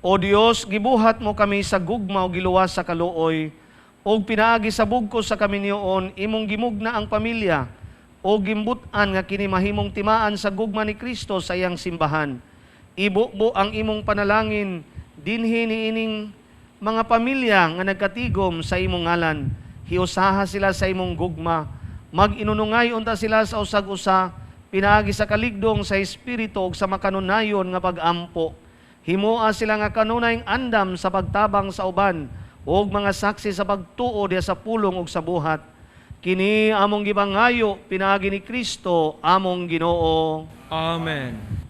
O Dios, gibuhat mo kami sa gugma o giluwas sa kaluoy, ug pinaagi sa bugkos sa kaminyoon, imong gimugna ang pamilya, o gimbut-an nga kini mahimong timaan sa gugma ni Kristo sa iyang simbahan. Ibubo ang imong panalangin dinhi niining mga pamilya nga nagkatigom sa imong ngalan. Hiusaha sila sa imong gugma, mag-inunungay unta sila sa usag-usa, pinaagi sa kaligdong sa espiritu ug sa makanunayon nga pag-ampo. Himoa sila nga kanunayng andam sa pagtabang sa uban ug mga saksi sa pagtuo diha sa pulong ug sa buhat. Kini among gipangayo pinaagi ni Kristo among Ginoo. Amen.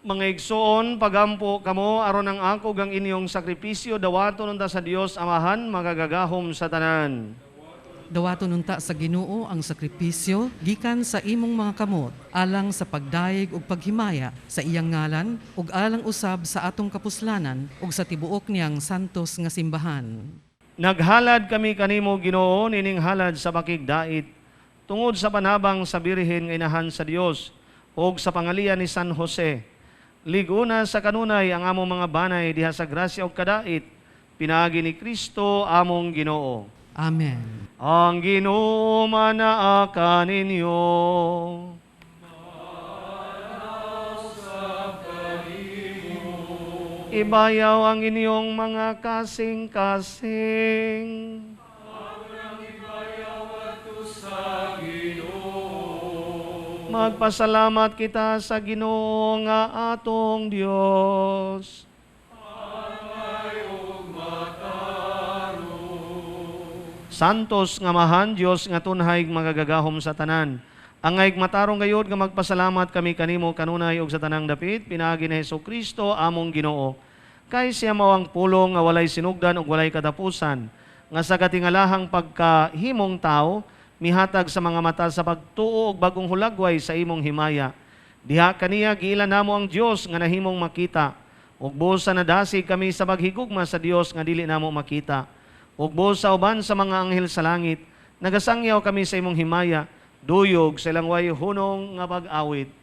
Mga igsoon, pagampo kamo aron ang akog ang inyong sakripisyo dawaton unta sa Dios Amahan magagagahom sa tanan. Dawaton unta sa Ginoo ang sakripisyo gikan sa imong mga kamot alang sa pagdayeg ug paghimaya sa iyang ngalan ug alang usab sa atong kapuslanan ug sa tibuok niyang santos nga simbahan. Naghalad kami kanimo Ginoo nining halad sa pakigdait tungod sa panabang sa Birhen nga inahan sa Dios ug sa pangalian ni San Jose. Liguna sa kanunay ang among mga banay diha sa grasya ug kadait pinaagi ni Kristo among Ginoo. Amen. Ang Ginoo manaa kaninyo. Ibayaw ang inyong mga kasing-kasing. Magpasalamat kita sa Ginoo nga atong Dios. Santos nga Amahan, Dios nga tunhay magagagahom sa tanan. Angay matarong gayud nga magpasalamat kami kanimo kanunay ug sa tanang dapit pinaagi ni Hesukristo among Ginoo. Kay siya mao ang pulong nga walay sinugdan ug walay katapusan, nga sa katingalahang pagkahimong tawo mihatag sa mga mata sa pagtuo og bagong hulagway sa imong himaya. Diha kaniya giila namo ang Dios nga nahimong makita. Ug busa nadasig kami sa paghigugma sa Dios nga dili namo makita. Ug busa uban sa mga anghel sa langit, nagasangyaw kami sa imong himaya, duyog sa ilang way hunong nga pag-awit.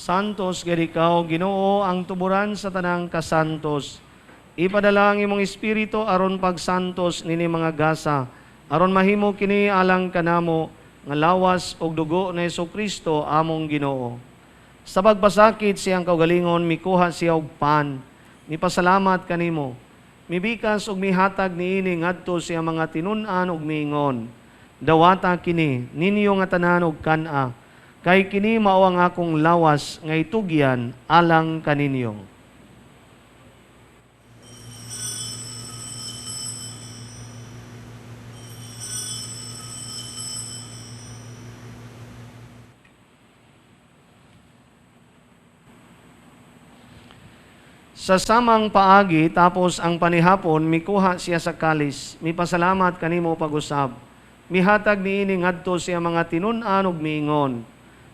Santos gid ikaw, Ginoo, ang tuburan sa tanang kasantos. Ipadala ang imong espiritu aron pagsantos nini mga gasa, aron mahimo kini alang kanamo nga lawas og dugo ni Hesukristo among Ginoo. Sa pagpasakit siyang kaugalingon, mikuha siya og pan, mipasalamat kanimo, mibikas og mihatag niini ngadto siya mga tinun-an og miingon, dawata kini ninyo nga tanan og kan-a, kay kini mao ang akong lawas nga itugyan alang kaninyo. Sa samang paagi, tapos ang panihapon, mikuha siya sa kalis, mipasalamat kanimo pag-usab. Mihatag niini ngadto siya mga tinun-an ug miingon,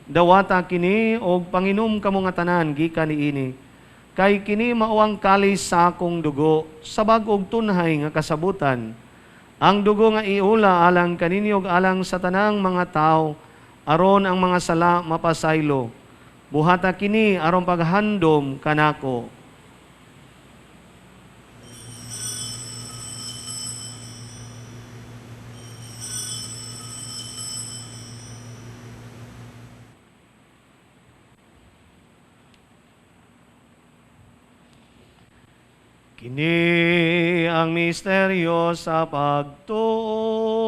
dawata kini og panginom kamo nga tanan gikan niini. Kay kini mao ang kalis sa akong dugo sa bag-ong tunhay nga kasabutan. Ang dugo nga iula alang kaninyo ug alang sa tanang mga tawo, aron ang mga sala mapasaylo. Buhata kini aron paghandom kanako. Kini ang misteryo sa pagtuo.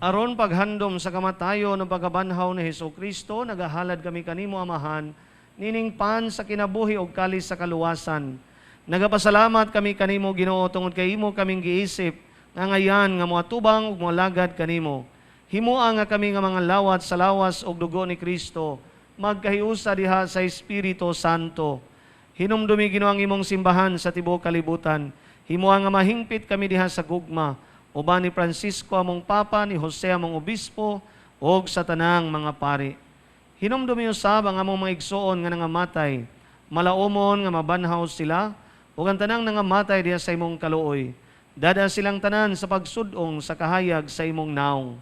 Aron paghandom sa kamatayon ng pagkabanhaw ni Hesukristo, nagahalad kami kanimo, Amahan, nining pan sa kinabuhi og kalis sa kaluwasan. Nagapasalamat kami kanimo, Ginoo, tungod kay imo kaming giisip nga ngayan nga moatubang ug moalagad kanimo. Himoa nga kami nga mga lawat sa lawas og dugo ni Kristo, magkahiusa diha sa Espiritu Santo. Hinumdumi, Ginoo, ang imong simbahan sa tibuok kalibutan. Himoa nga mahingpit kami diha sa gugma, uban ni Francisco among Papa, ni Jose among Obispo, og sa tanang mga pari. Hinumdumi usab ang among mga igsoon nga nangamatay, malaumon nga mabanhaw sila, ug ang tanang nangamatay diha sa imong kaluoy. Dada silang tanan sa pagsudong sa kahayag sa imong naong.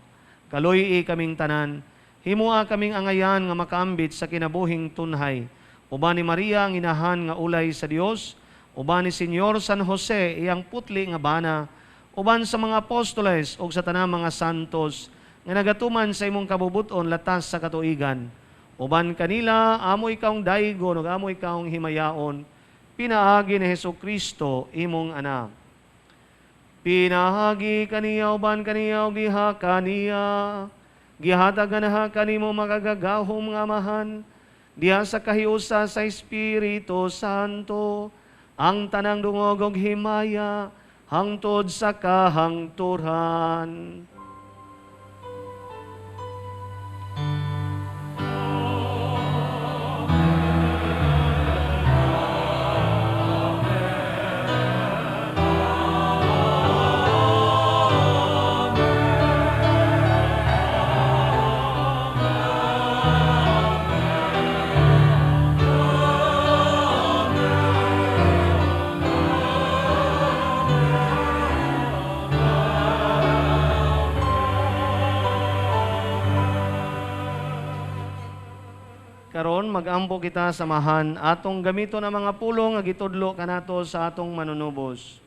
Kaluoy kaming tanan, himoa kaming angayan nga makaambit sa kinabuhing tunhay. Uban ni Maria ang inahan nga ulay sa Dios, uban ni Senyor San Jose iyang putli nga bana, uban sa mga apostoles og sa tanang mga santos nga nagatuman sa imong kabubuton latas sa katuigan. Uban kanila amo ikawng daigon ug amo ikawng himayaon, pinaagi ni Hesukristo imong anak. Pinaagi kaniya uban kaniya ug diha kaniya, gihatag ganaha kanimo makagagahom nga Amahan, diha sa kahiusa sa Espiritu Santo, ang tanang dungog og himaya hangtod sa kahangturan. Karon magampo kita samahan atong gamiton ang mga pulong nga gitudlo kanato sa atong manunubos.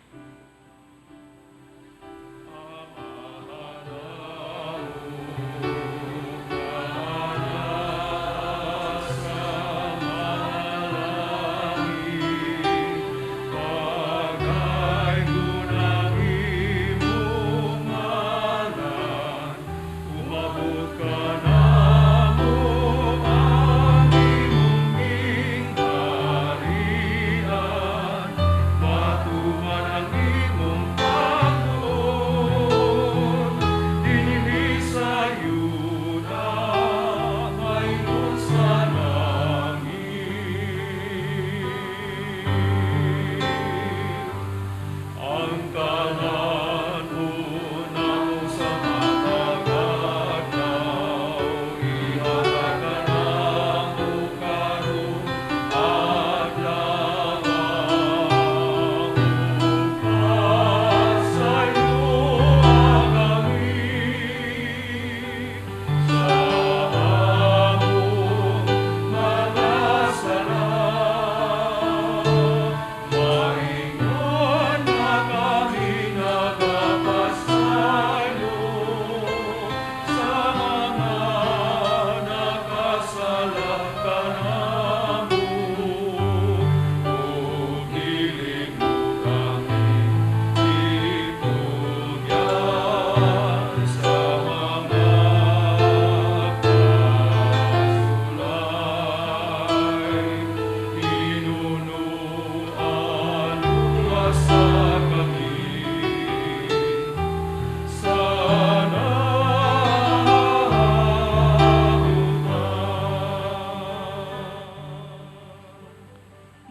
Matuman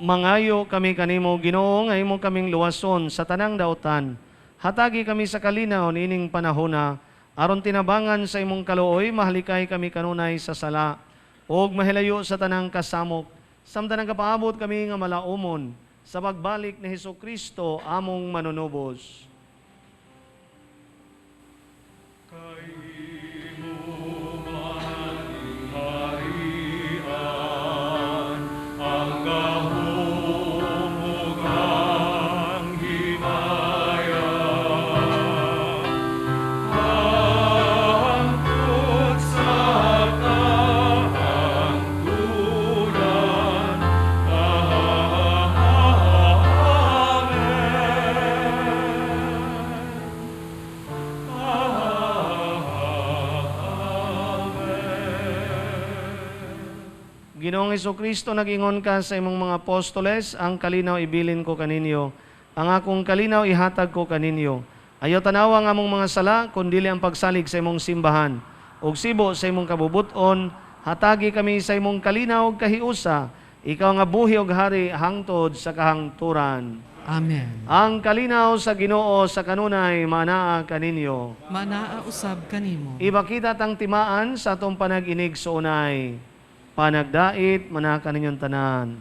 Mangayo kami kanimo, Ginoo, nga imo kaming luwason sa tanang dautan. Hatagi kami sa kalinaw niining panahona, aron tinabangan sa imong kaluoy, mahalikay kami kanunay sa sala, ug mahilayo sa tanang kasamok. Samtang nagapaabot kami nga malaumon sa pagbalik ni Hesukristo among manunubos. Ginoong Hesukristo, nag-ingon ka sa imong mga apostoles, ang kalinaw ibilin ko kaninyo, ang akong kalinaw ihatag ko kaninyo. Ayaw tanawa ang among mga sala, kundili ang pagsalig sa imong simbahan. Ug sibo sa imong kabubuton, hatagi kami sa imong kalinaw ug kahiusa, ikaw nga buhi ug hari hangtod sa kahangturan. Amen. Ang kalinaw sa Ginoo sa kanunay manaa kaninyo. Manaa usab kanimo. Ibakita tang timaan sa atong panag-inig sa unay. Panagdait, manaka ninyong tanan.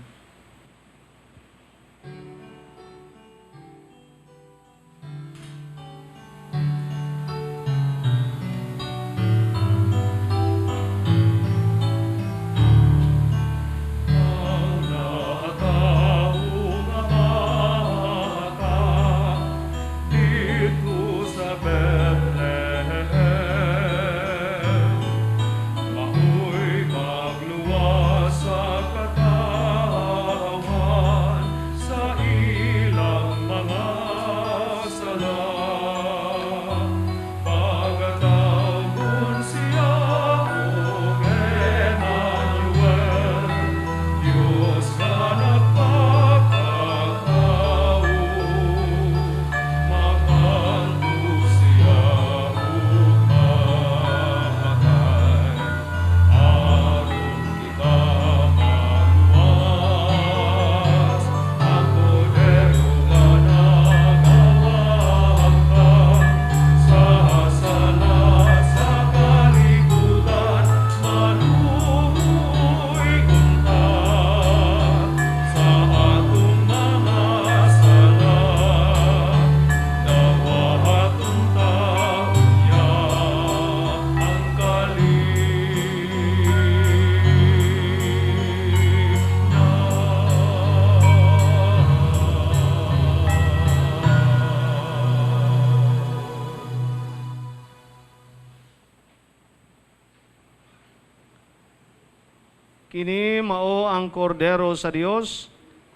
Kini mao ang kordero sa Dios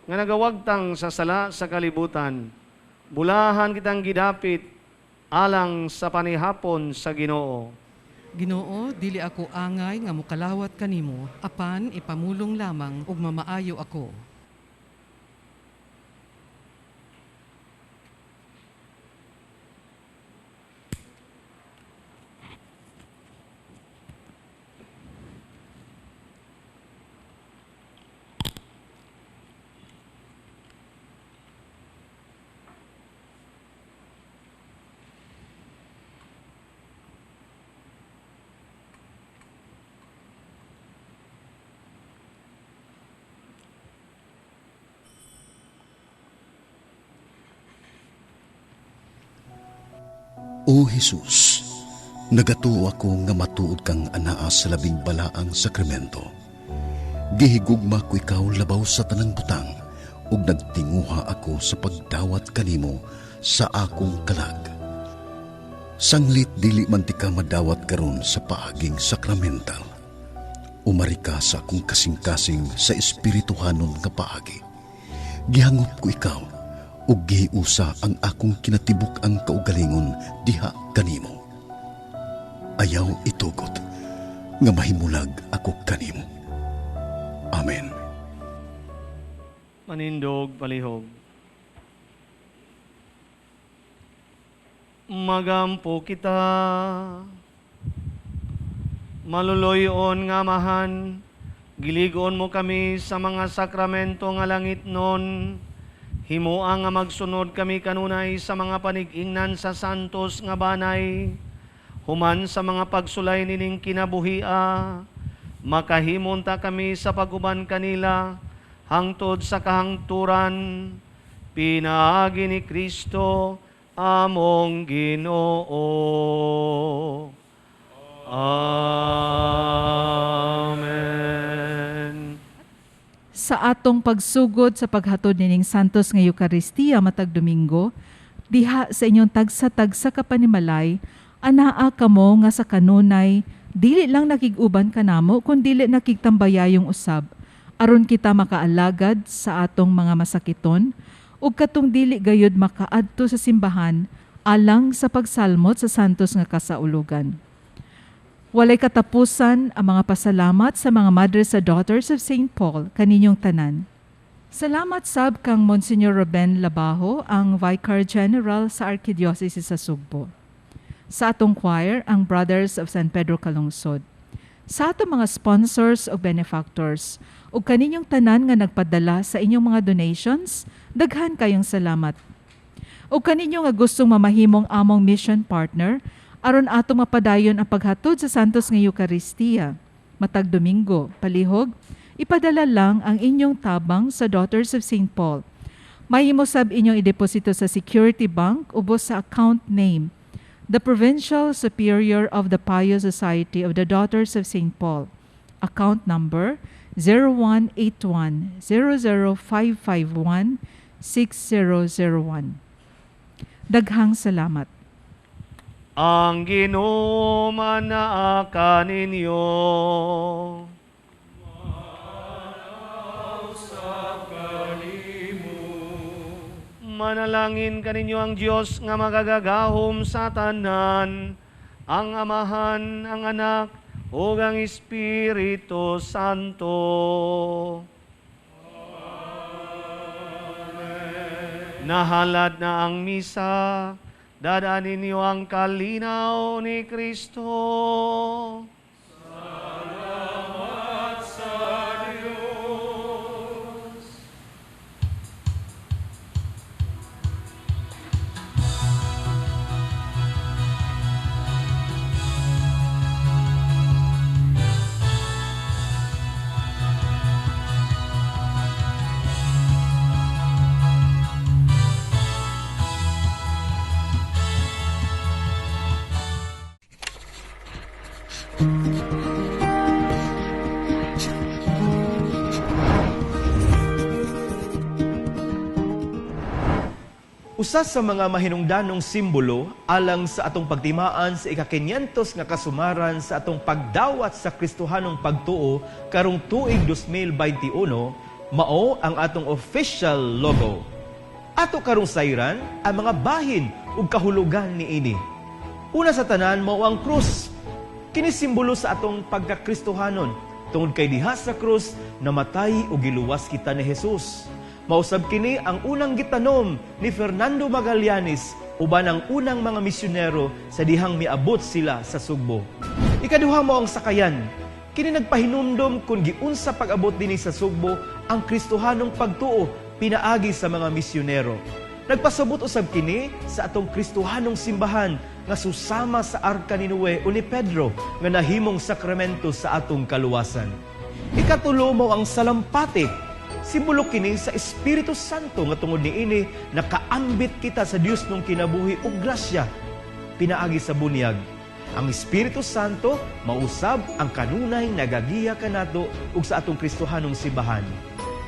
nga nagawagtang sa sala sa kalibutan. Bulahan kitang gidapit alang sa panihapon sa Ginoo. Ginoo, dili ako angay nga mokalawat kanimo, apan ipamulong lamang ug mamaayo ako. O Jesus, nagatuo ako nga matuod kang anaa sa labing balaang sakramento. Gihigugma ko ikaw labaw sa tanang butang, ug nagtinguha ako sa pagdawat kanimo sa akong kalag. Sanglit dili man ti ka madawat karon sa paaging sakramental. Umari ka sa akong kasing-kasing sa espirituhanon nga paagi. Gihangop ko ikaw, ug gihiusa ang akong kinatibuk ang kaugalingon diha kanimo. Ayaw itugot nga mahimulag ako kanimo. Amen. Manindog palihog. Magampo kita. Maluloyon nga amahan, Giligon mo kami sa mga sakramento nga langitnon. Himoa nga magsunod kami kanunay sa mga panig-ingnan sa santos nga banay. Human sa mga pagsulay nining kinabuhia, makahimon ta kami sa paguban kanila hangtod sa kahangturan. Pinaagi ni Kristo among Ginoo. Amen. Sa atong pagsugod sa paghatod nining Santos nga Eukaristiya matag Domingo, diha sa inyong tagsa-tagsa ka panimalay, anaa kamo nga sa kanunay, dili lang nakig-uban kanamo kun dili nakigtambayayong usab, aron kita makaalagad sa atong mga masakiton, ug katong dili gayud makaadto sa simbahan alang sa pagsalmot sa santos nga kasaulugan. Walay katapusan ang mga pasalamat sa mga Madres sa Daughters of St. Paul kaninyong tanan. Salamat sab kang Monsignor Ruben Labajo, ang Vicar General sa Arkidiocese sa Sugbo. Sa atong choir, ang Brothers of San Pedro Calungsod. Sa atong mga sponsors o benefactors, ug kaninyong tanan nga nagpadala sa inyong mga donations, daghan kayong salamat. Ug kaninyo nga gustong mamahimong among mission partner, aron atong mapadayon ang paghatod sa Santos nga Eukaristiya. Matag Domingo, palihog, ipadala lang ang inyong tabang sa Daughters of St. Paul. Mahimo sab inyong ideposito sa Security Bank ubos sa account name, the Provincial Superior of the Pious Society of the Daughters of St. Paul. Account number 0181 00551 6001. Daghang salamat. Ang Ginoo manaa kaninyo. Manalangin kaninyo ang Dios nga magagagahom sa tanan, ang Amahan, ang Anak, ug ang Espiritu Santo. Amen. Nahalad na ang misa, dadaan ninyo ang kalinaw ni Kristo. Salamat sa Diyos. Usa sa mga mahinungdanong simbolo alang sa atong pagtimaan sa ika-500 nga kasumaran sa atong pagdawat sa Kristohanong pagtuo karong tuig 2021, mao ang atong official logo. Ato karong sayran ang mga bahin ug kahulugan niini. Una sa tanan mao ang krus. Kini simbolo sa atong pagkakristohanon tungod kay diha sa krus namatay ug giluwas kita ni Jesus. Mausab kini ang unang gitanom ni Fernando Magallanes uban ang unang mga misyonero sa dihang miabot sila sa Sugbo. Ikaduha mo ang sakayan. Kini nagpahinumdom kung giunsa pag-abot dinhi sa Sugbo ang Kristohanong pagtuo pinaagi sa mga misyonero. Nagpasabot usab kini sa atong Kristohanong simbahan nga susama sa Arka ni Noe o ni Pedro nga nahimong sakramento sa atong kaluwasan. Ikatulo mo ang salampati. Simbolo kini sa Espiritu Santo nga tungod niini nakaambit kita sa Dios nung kinabuhi ug grasya pinaagi sa bunyag. Ang Espiritu Santo mausab ang kanunay nagagiya kanato ug sa atong Kristohanong simbahan.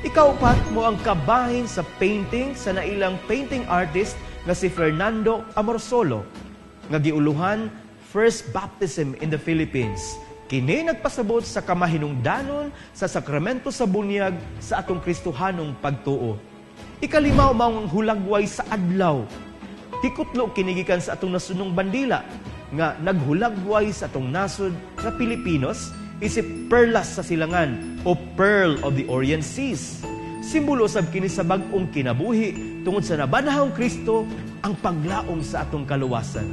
Ikaupat mo ang kabahin sa painting sa nailang painting artist nga si Fernando Amorsolo nga giuluhan First Baptism in the Philippines. Kini nagpasabot sa kamahinungdanon sa sakramento sa bunyag sa atong Kristohanong pagtuo. Ikalima mao ang hulagway sa adlaw. Tikutlo kini gikan sa atong nasunong bandila nga naghulagway sa atong nasod nga Pilipinos isip perlas sa silangan o Pearl of the Orient Seas. Simbolo sab kini sa bag-ong kinabuhi tungod sa nabanhawng Kristo ang paglaom sa atong kaluwasan.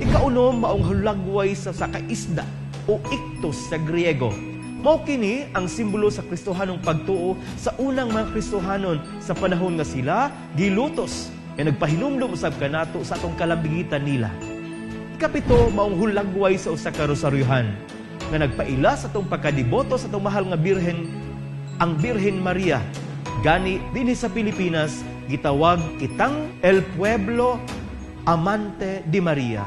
Ikaunom maong hulagway sa sakaisda o iktos sa Griego. Mao kini ang simbolo sa Kristohanong pagtuo sa unang mga Kristohanon sa panahon nga sila gilutos nga nagpahinumdum usab kanato sa atong kalambigitan nila. Ikapito, maong hulagway sa usa ka rosaryuhan nga nagpaila sa atong pagkadeboto sa atong mahal nga Birhen, ang Birhen Maria. Gani dinhi sa Pilipinas gitawag kitang El Pueblo Amante de Maria.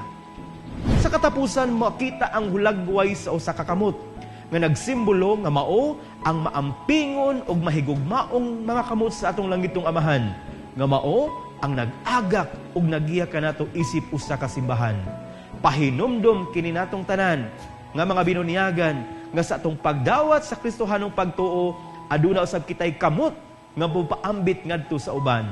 Sa katapusan, makita ang hulagway sa usa ka kamot nga nagsimbolo nga mao ang maampingon ug mahigugmaong mga kamot sa atong langitong Amahan nga mao ang nag-agak ug nagiya kanato isip usa ka simbahan. Pahinumdom kini natong tanan nga mga binunyagan nga sa atong pagdawat sa Kristohanong pagtuo, aduna usab kitay kamot nga mupaambit ngadto sa uban.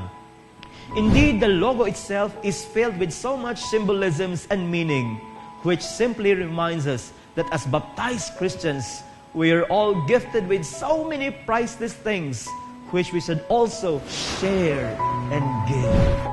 Indeed, the logo itself is filled with so much symbolisms and meaning, which simply reminds us that as baptized Christians, we are all gifted with so many priceless things, which we should also share and give.